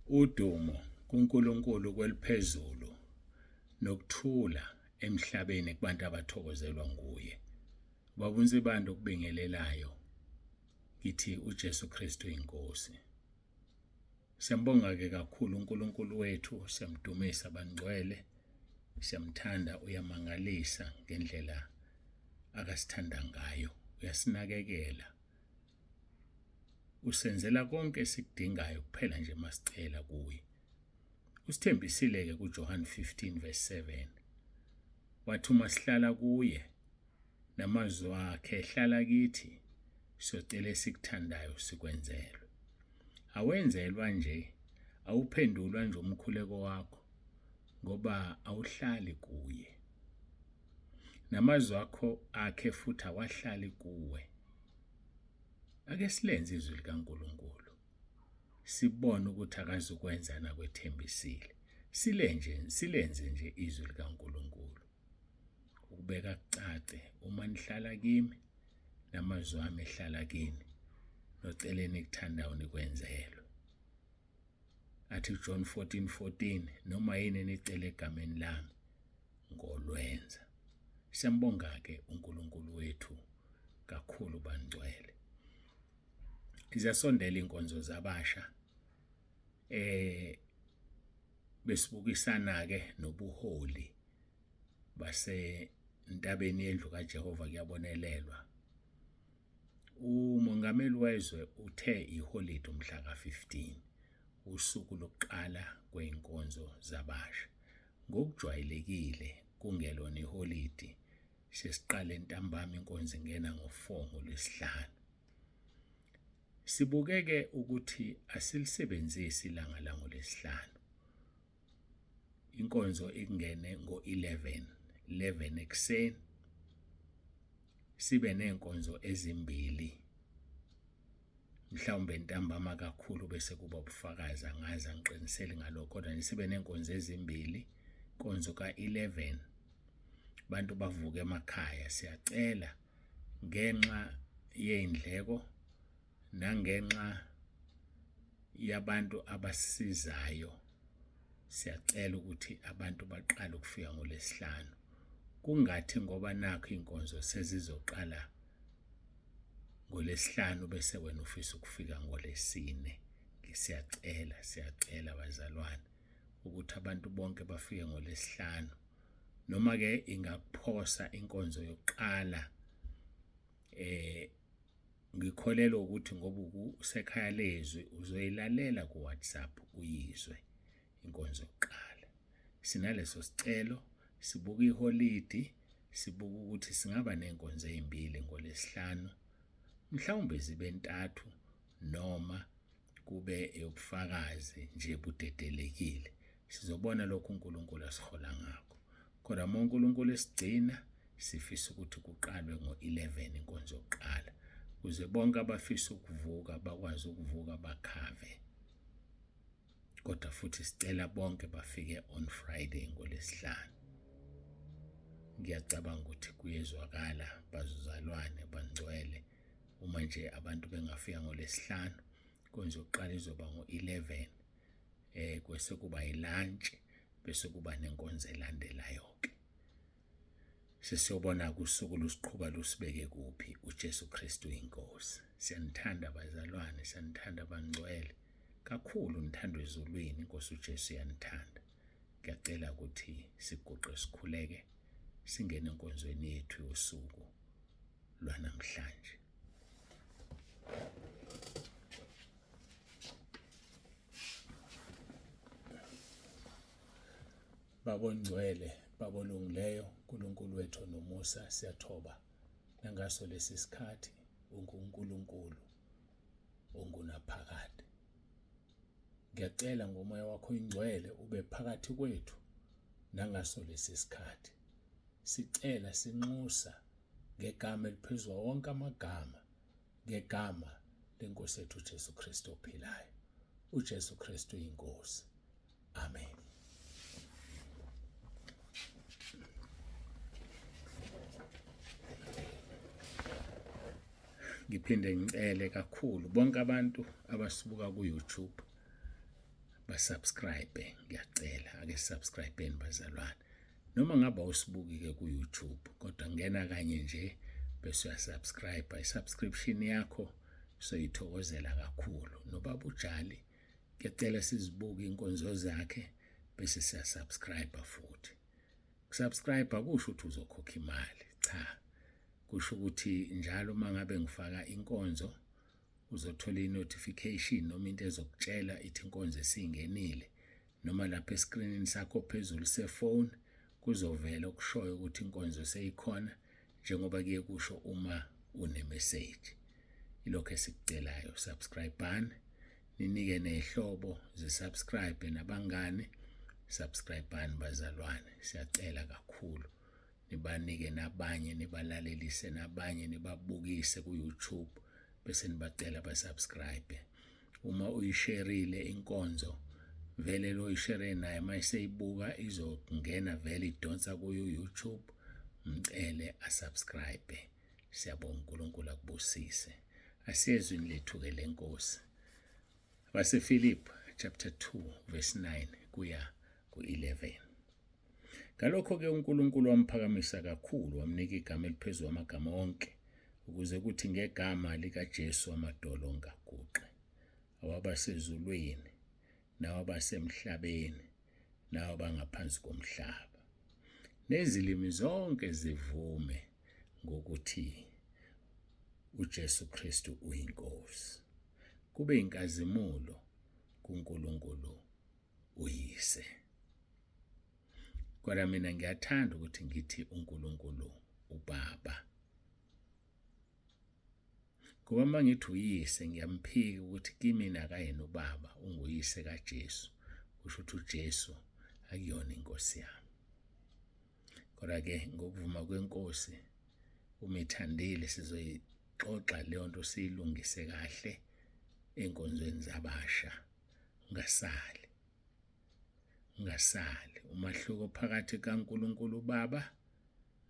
Udumo kuNkulunkulu kweliphezulu nokuthula emhlabeni kubantu abathokozelwa nguye. Baba uNsibande okubingelelayo ngithi uJesu Kristu inkosi. Siyambonga ke kakhulu uNkulunkulu wethu, siyamdumisa bangcwele, siyamthanda uyamangalisa ngendlela akasithanda ngayo, uyasinakekela. Usenzela konke esikudingayo kuphela nje masicela kuye. Usithembisile-ke kuJohane 15 verse 7 wathi uma sihlala kuye namazwi akhe ehlala kithi siyocela esikuthandayo sikwenzelwe. Awenzelwa nje, awuphendulwa nje umkhuleko wakho ngoba awuhlali kuye. Namazwi akho akhe futhi awahlali kuwe. Ake silenze izwi likaNkulunkulu sibone ukuthi akazukwenza nakwethembisile. Silenje silenze nje izwi likaNkulunkulu. Ukubeka kucace uma nihlala kimi namazwi ami ehlala kini nocela enikuthandayo nikwenzelwe. Athi uJohn 14:14 noma yini enicela egameni lami ngolwenza. Siyambonga-ke uNkulunkulu wethu kakhulu bangcwele. Ziyasondela inkonzo zabasha eh besibukisana ke nobuholi base ntabeni yendlu kaJehova kuyabonelelwa. Umongameli wezwe uthe iholide umhla ka-15 usuku lokuqala kwey'nkonzo zabasha. Ngokujwayelekile kungelona iholidi sesiqale ntambama inkonzo ingena ngo-4 ngoLwesihlanu. Sibukeke ukuthi asilisebenzisi ilanga langoLwesihlanu. Inkonzo ikungene ngo-11 11 ekuseni sibe nezinkonzo ezimbili mhlawumbe ntambama kakhulu bese kuba ubufakazi angazi angiqiniseli ngalokho kodwa nje sibe nezinkonzo ezimbili inkonzo ka-11 abantu bavuke emakhaya siyacela ngenxa yey'ndleko nangenxa yabantu abasizayo siyacela ukuthi abantu baqale ukufika ngolesihlanu kungathi ngoba nakho inkonzo sezizoqala ngolesihlanu bese wena ufisa ukufika ngolesine. Siyacela siyacela bazalwane ukuthi abantu bonke bafike ngolesihlanu noma ke ingakuphosa inkonzo yokuqala eh ngikholelwa ukuthi ngoba usekhaya lezwi uzoyilalela ku WhatsApp uyizwe inkonzo yokuqala. Sinaleso sicelo sibuka iholidi sibuka ukuthi singaba nenkonzo ezimbili ngolesihlanu mhlawumbe zibe ntathu noma kube eyobufakazi nje budedelekile. Sizobona lokhu uNkulunkulu asihola ngakho. Kodwa uma uNkulunkulu esigcina sifisa ukuthi kuqalwe ngo-11 inkonzo yokuqala ukuze bonke abafisa ukuvuka bakwazi ukuvuka bakhave. Kodwa futhi sicela bonke bafike on Friday ngolesihlanu. Ngiyacabanga ukuthi kuyezwakala bazuzalwane bangcwele uma nje abantu bengafika ngolesihlanu inkonzo yokuqala izoba ngo-11 eh kwese kuba ilunch bese kuba nenkonzo elandelayo ke. Sesiyobona kusuku lusiqhuba lusibeke kuphi uJesu Kristu inkosi. Siyanithanda bazalwane, siyanithanda bangcwele kakhulu nithandwa ezulwini inkosi uJesu iyanithanda. Ngiyacela ukuthi siguqe sikhuleke singene enkonzweni yethu yosuku lwanamhlanje. Baba ongcwele, Baba olungileyo, uNkulunkulu wethu onomusa, siyathoba nangaso lesi sikhathi unguNkulunkulu ongunaphakade. Ngiyacela ngomoya wakho ingcwele ube phakathi kwethu nangaso lesi sikhathi. Sicela sinxusa ngegama eliphezulu wonke amagama ngegama lenkosi yethu uJesu Kristu ophilayo. uJesu Kristu inkosi. Amen. Ngiphinde ngicele kakhulu bonke abantu abasibuka ku YouTube. Basubscribe, ngiyacela ake subscribeni bazalwane. Noma ngabe awusibuki-ke ku-YouTube kodwa ngena kanye nje bese uyasubscribe. I-subscription yakho soyithokozela kakhulu. Nobaba uJali ngiyacela sizibuke inkonzo zakhe bese siyasubscribe futhi. Kusubscribe akusho ukuthi uzokhokha imali, cha. Kusho ukuthi njalo uma ngabe ngifaka inkonzo uzothola i-notification noma into ezokutshela ithi inkonzo isingenile, noma lapha eskrinini sakho phezulu sefoni kuzovela okushoyo ukuthi inkonzo seyikhona, njengoba kuye kusho uma unemeseji. Ilokho esikucelayo, subscribeani, ninike nehlobo zisubscribe nabangane, subscribeani bazalwane, siyacela kakhulu. Nibanike nabanye, nibalalelise nabanye, nibabukise ku-YouTube bese nibacela basubscribe. Uma uyisherile inkonzo vele lo oyishere naye uma eseyibuka izongena vele idonsa kuyo YouTube, mcele asubscribe. Siyabonga, uNkulunkulu akubusise. Asiyezwini lethu-ke lenkosi. AbaseFilipi chapter 2 verse 9 kuya ku-11. Ngalokho-ke uNkulunkulu wamphakamisa kakhulu, wamnika igama eliphezu kwamagama onke, ukuze kuthi ngegama likaJesu amadolo onke aguqe, awabasezulwini nawabasemhlabeni nawabangaphansi komhlaba, nezilimi zonke zivume ngokuthi uJesu Kristu uyiNkosi, kube inkazimulo kuNkulunkulu uYise. Kodwa mina ngiyathanda ukuthi ngithi uNkulunkulu uBaba. Ngoba uma ngithi uyise ngiyamphika ukuthi kimina akayena ubaba, unguyise kaJesu. Kusho ukuthi uJesu akuyona inkosi yami. Kodwa-ke ngokuvuma kwenkosi uma ithandile sizoyixoxa leyo nto siyilungise kahle ey'nkonzweni zabasha. Ungasali. Ungasali. Umahluko phakathi kaNkulunkulu uBaba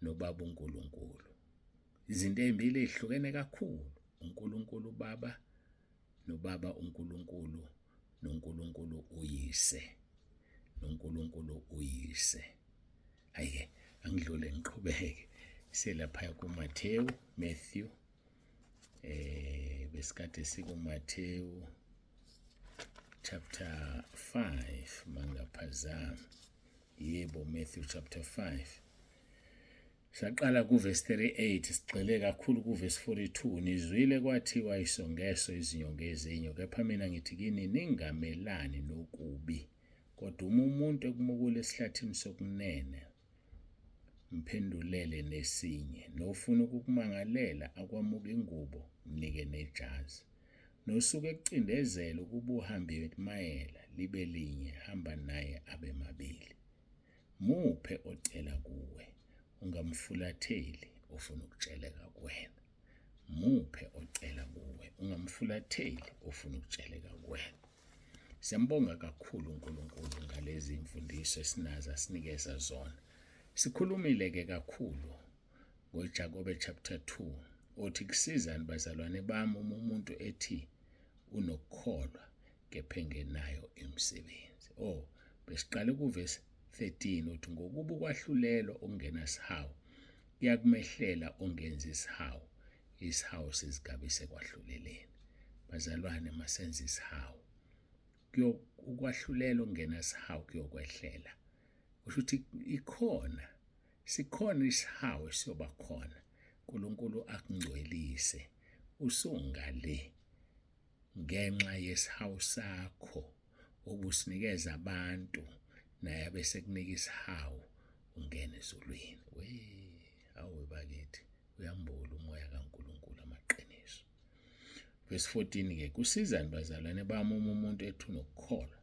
noBaba uNkulunkulu. Izinto ezimbili ezihlukene kakhulu. uNkulunkulu uBaba noBaba uNkulunkulu noNkulunkulu uYise. NoNkulunkulu uYise. Hayi-ke angidlule ngiqhubeke. Selapha kuMathewu, Matthew. Besikade sikuMathewu chapter 5 mangaphazami. Yebo, Matthew chapter 5. Saqala kuverse 38 sigxile kakhulu kuverse 42. Nizwile kwathiwa iso ngeso, izinyo ngezinyo, kepha mina ngithi kini ningamelani nokubi, kodwa uma umuntu ekumukula esihlathini sokunene mphendulele nesinye, nofuna ukukumangalela akwamuka ingubo mnike nejazi, nosuke ekucindezela ukuba uhambe imayela libe linye, hamba naye abe mabili. Muphe ocela kuwe, ungamfulatheli ofuna ukutsheleka kuwena. Muphe ocela kuwe, ungamfulatheli ofuna ukutsheleka kuwena. Siyambonga kakhulu uNkulunkulu ngalezi mfundiso esinazo asinikeza zona. Sikhulumile-ke kakhulu ngoJakobe chapter 2 othi kusizani bazalwane bami uma umuntu ethi unokukholwa kepha engenayo imisebenzi. Oh, besiqale kuvesi 13 uthi ngokuba ukwahlulelwa okungenasihawu kuyakumehlela ongenza isihawu, isihawu sizigabise ekwahluleleni. Bazalwane, masenze isihawu. Ukwahlulela okungenasihawu kuyokwehlela. Kusho ukuthi ikhona, sikhona isihawu esiyoba khona. uNkulunkulu akungcwelise usungale ngenxa yesihawu sakho obusinikeza abantu, naye abese kunika isihawu ungene ezulwini. We, awu bakithi, uyambula umoya kaNkulunkulu amaqiniso. Verse 14 ke, kusizani bazalwane bami uma umuntu ethi unokukholwa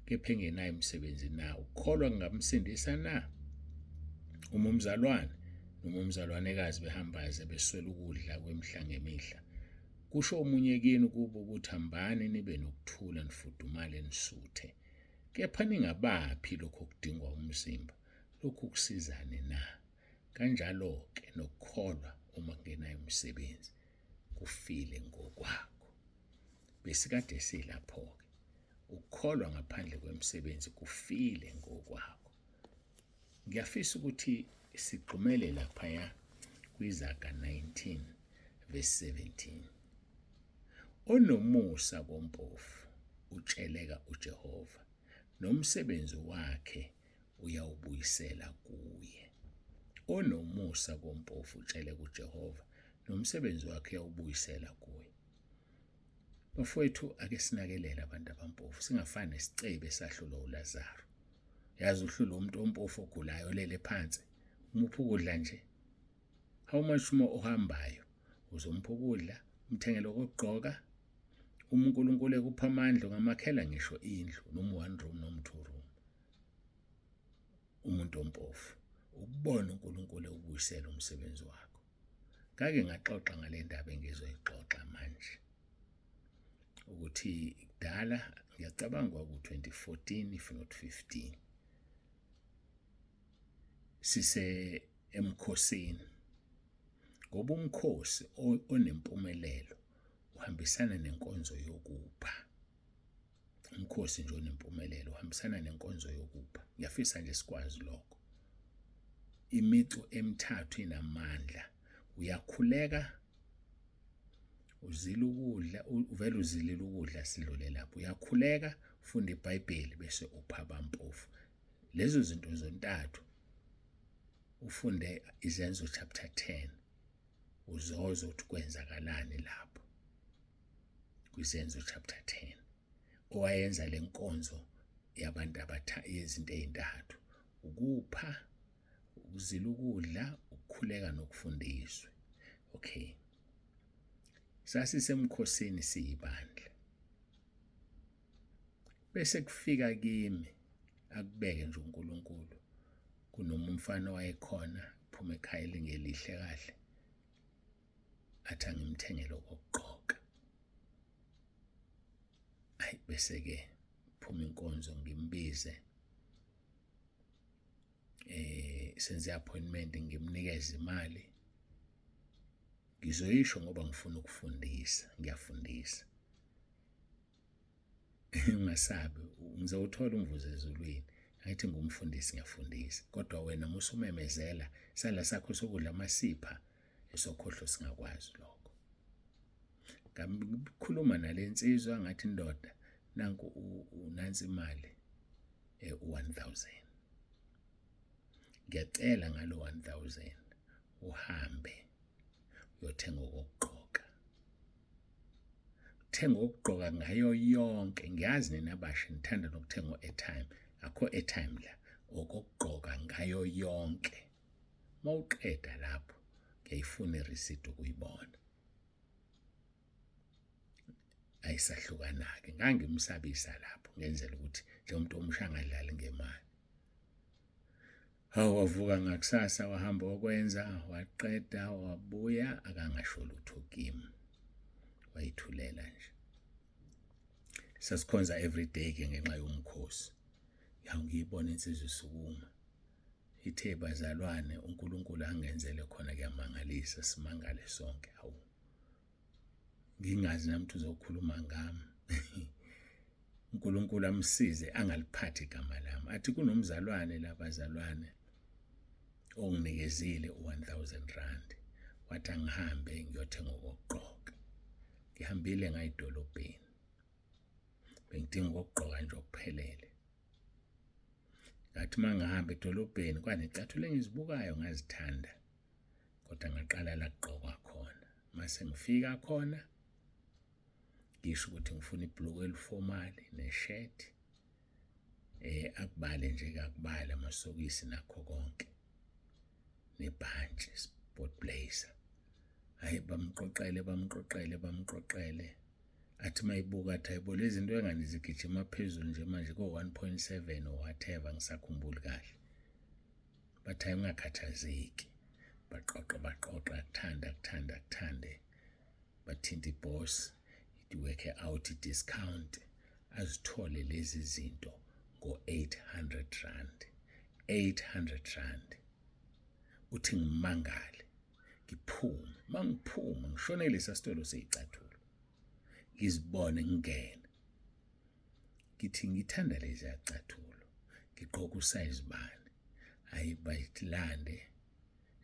kepha engenayo imisebenzi na? Ukukholwa kungamsindisa na? Uma umzalwane noma umzalwanekazi behambaze beswela ukudla kwemihla ngemihla, kusho omunye kini kubo ukuthi hambani nibe nokuthula, nifudumale, nisuthe, kepha ningabaphi lokho okudingwa umzimba, lokhu kusizani na? Kanjalo-ke nokukholwa uma kungenayo imisebenzi kufile ngokwakho. Besikade silapho-ke. Ukukholwa ngaphandle kwemisebenzi kufile ngokwakho. Ngiyafisa ukuthi sigxumele laphaya kwiZaga 19 verse 17. Onomusa kompofu utsheleka uJehova, nomsebenzi wakhe uyawubuyisela kuye. Onomusa kompofu utsheleka uJehova, nomsebenzi wakhe uyawubuyisela kuye. Bafowethu, ake sinakelele abantu abampofu, singafani nesicebi esahlulwa uLazaru. Yazi uhlulwa umuntu ompofu ogulayo olele phansi, umupha ukudla nje. How much more ohambayo? Uzompha ukudla, umthengele okokugqoka. Uma uNkulunkulu ekupha amandla ungamakhela ngisho indlu noma one room noma two room. Umuntu ompofu ukubona uNkulunkulu ewubuyisela umsebenzi wakho. Ngake ngaxoxa ngale ndaba engizoyixoxa manje ukuthi kudala ngiyacabanga kwaku-2014 if not 15 sise emkhosini ngoba umkhosi onempumelelo uhambisana nenkonzo yokupha. Umkhosi nje onempumelelo uhambisana nenkonzo yokupha. Ngiyafisa nje sikwazi lokho. Imicu emithathu inamandla. Uyakhuleka, uzila ukudla, uvele uzilile ukudla sidlule lapho. Uyakhuleka, ufunda iBhayibheli bese upha abampofu. Lezo zinto zontathu ufunde Izenzo chapter 10 uzozwa ukuthi kwenzakalani lapho kwiZenzo chapter 10 owayenza lenkonzo yabantu abatha yezinto ezintathu ukupha ukuzila ukudla ukukhuleka nokufundiswa. Okay, sasisemkhosini siyibandla bese kufika kimi akubeke nje uNkulunkulu kunoma umfana owayekhona phuma ekhaya elingelihle kahle athi angimthengele okokugqoka. Ayi bese-ke phuma inkonzo ngimbize senze i-appointment ngimnikeze imali. Ngizoyisho ngoba ngifuna ukufundisa, ngiyafundisa. Ungasabi, ngizowuthola umvuzo ezulwini. Angithi ngumfundisi ngiyafundisa, kodwa wena musumemezela isandla sakho sokudla amasipha esokhohlo singakwazi lokho. Ngakhuluma nale nsizwa ngathi ndoda nanku nansi imali u-1000. Ngiyacela ngalo 1000 uhambe uyothenga okokugqoka. Uthenga okokugqoka ngayo yonke. Ngiyazi nina abasha nithanda nokuthenga o-airtime. Akho airtime la. Okokugqoka ngayo yonke. Mawuqeda lapho ngiyayifuna i-receipt ukuyibona. Ayisahlukana-ke. Ngangimsabisa lapho ngenzela ukuthi njengomuntu omusha angadlali ngemali. Hawu wavuka ngakusasa wahamba wakwenza waqeda wabuya akangasho lutho kimi. Wayithulela nje. Sasikhonza everyday ke ngenxa yomkhosi. Yawu ngiyibona insizwa isukuma. Ithe bazalwane uNkulunkulu angenzele khona kuyamangalisa simangale sonke. Hawu. Ngingazi nami ukuthi uzokhuluma ngami. uNkulunkulu amsize angaliphathi igama lami. Athi kunomzalwane labazalwane onginikezile u-1000 rand. Wathi angihambe ngiyothenga okokugqoka. Ngihambile ngayidolobheni. Bengidinga okokugqoka nje okuphelele. Ngathi uma ngihamba edolobheni kwanecathulo engizibukayo ngazithanda. Kodwa ngaqala la kugqokwa khona. Mase ngifika khona ngisho ukuthi ngifuna ibhuluku elifomali neshirt akubale nje akubale amasokisi nakho konke nebhantshi sport blazer. Hayi bamqoqele bamqoqele bamqoqele athi mayibuka athi hayibo lezi zinto engani zigijima phezulu nje manje ko 1.7 or whatever ngisakhumbuli kahle. Bathi hayi ungakhathazeki, baqoqa baqoqa akuthande akuthande akuthande bathinta iboss ithi work out i-discount azithole lezi zinto ngo-800 rand. 800 rand. Uthi ngimangale ngiphume, mangiphuma ngishonele lesa sitolo seyicathulo ngizibone ngingena. Ngithi ngithanda lezi acathulo. Ngigqoka usize bani? Hayi bayilande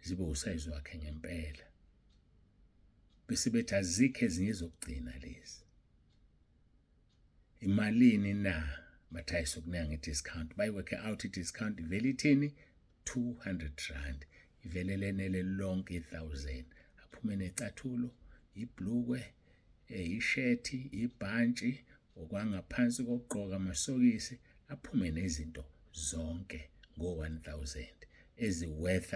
zibe usize wakhe ngempela. Bese bethi azikho ezinye ezokugcina lezi. Imalini na? Bathi hayi sokunika nge-discount. Bayi-work out i-discount ivele ithini? 200 rand. Ivele lenele lonke i-1000. Aphume necathulo, ibhlukwe, ishethi, ibhantshi, okwangaphansi kokugqoka amasokisi, aphume nezinto zonke ngo-1000 eziworth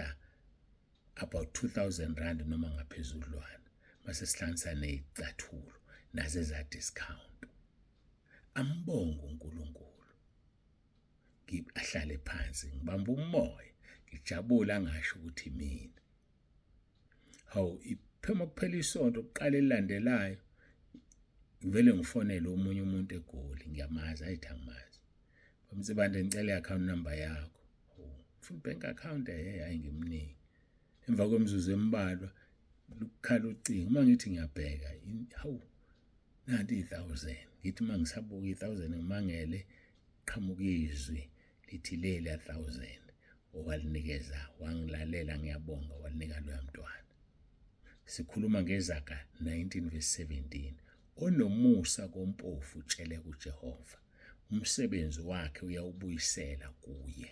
about 2000 rand noma ngaphezudlwana. Mase sihlanganisa nezicathulo nazo eza discount. Ambonge uNkulunkulu. Ahlale phansi ngibamba umoya ngijabula angasho ukuthi mina. Hawu iphuma kuphela isonto kuqala elilandelayo ngivele ngifonele omunye umuntu eGoli ngiyamazi ayithi angimazi. Bamsibande ngicela i-account number yakho. Ufuna bank account hayi ngimnike. Emva kwemizuzu embalwa lukhala ucingo uma ngithi ngiyabheka hawu nanti i-1000 ngithi uma ngisabuka i-1000 ngimangele qhamuka izwi lithi leli 1000 owalinikeza wangilalela ngiyabonga walinika loya mntwana. Sikhuluma ngeZaga 19 verse 17 onomusa kompofu utshele kuJehova umsebenzi wakhe uyawubuyisela kuye.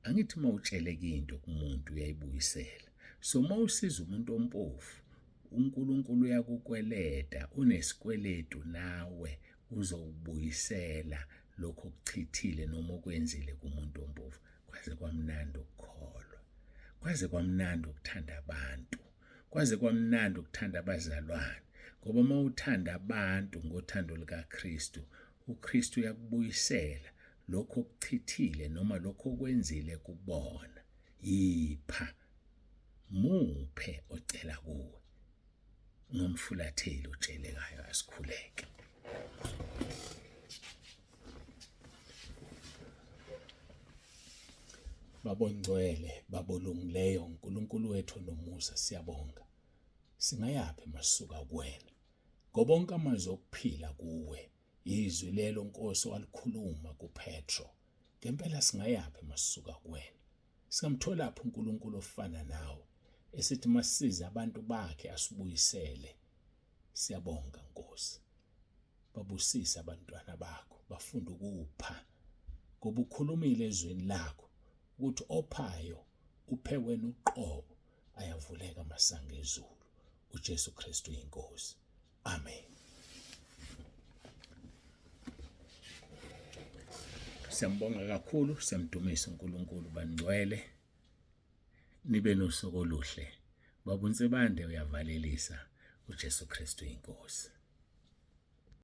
Angithi uma utsheleka into kumuntu uyayibuyisela. So uma usiza umuntu ompofu uNkulunkulu uyakukweleta, unesikweletu nawe uzowubuyisela lokho okuchithile noma okwenzile kumuntu ompofu. Kwaze kwamnandi ukukholwa, kwaze kwamnandi ukuthanda abantu, kwaze kwamnandi ukuthanda abazalwane, ngoba uma uthanda abantu ngothando lukaKristu, uKristu uyakubuyisela lokho okuchithile noma lokho okwenzile kubona. Yipha, muphe ocela kuwe, ungamfulatheli otshelekayo. Asikhuleke. Baba ongcwele, Baba olungileyo, uNkulunkulu wethu onomusa, siyabonga. Singayaphi masuka kuwena? Ngoba onke amazwi okuphila kuwe, izwi lelo Nkosi walikhuluma kuPetro. Ngempela singayaphi masuka kuwena? Singamtholaphi uNkulunkulu ofana nawe, esithi masize abantu bakhe asibuyisele? Siyabonga Nkosi. Babusise abantwana bakho, bafunda ukupha, ngoba ukhulumile ezwini lakho ukuthi ophayo uphe wena uqobo, ayavuleka amasango ezulu. uJesu Kristu inkosi. Amen. Siyambonga kakhulu, siyamdumisa uNkulunkulu bangcwele. Nibe nosuku oluhle. Baba uNsibande uyavalelisa. uJesu Kristu inkosi.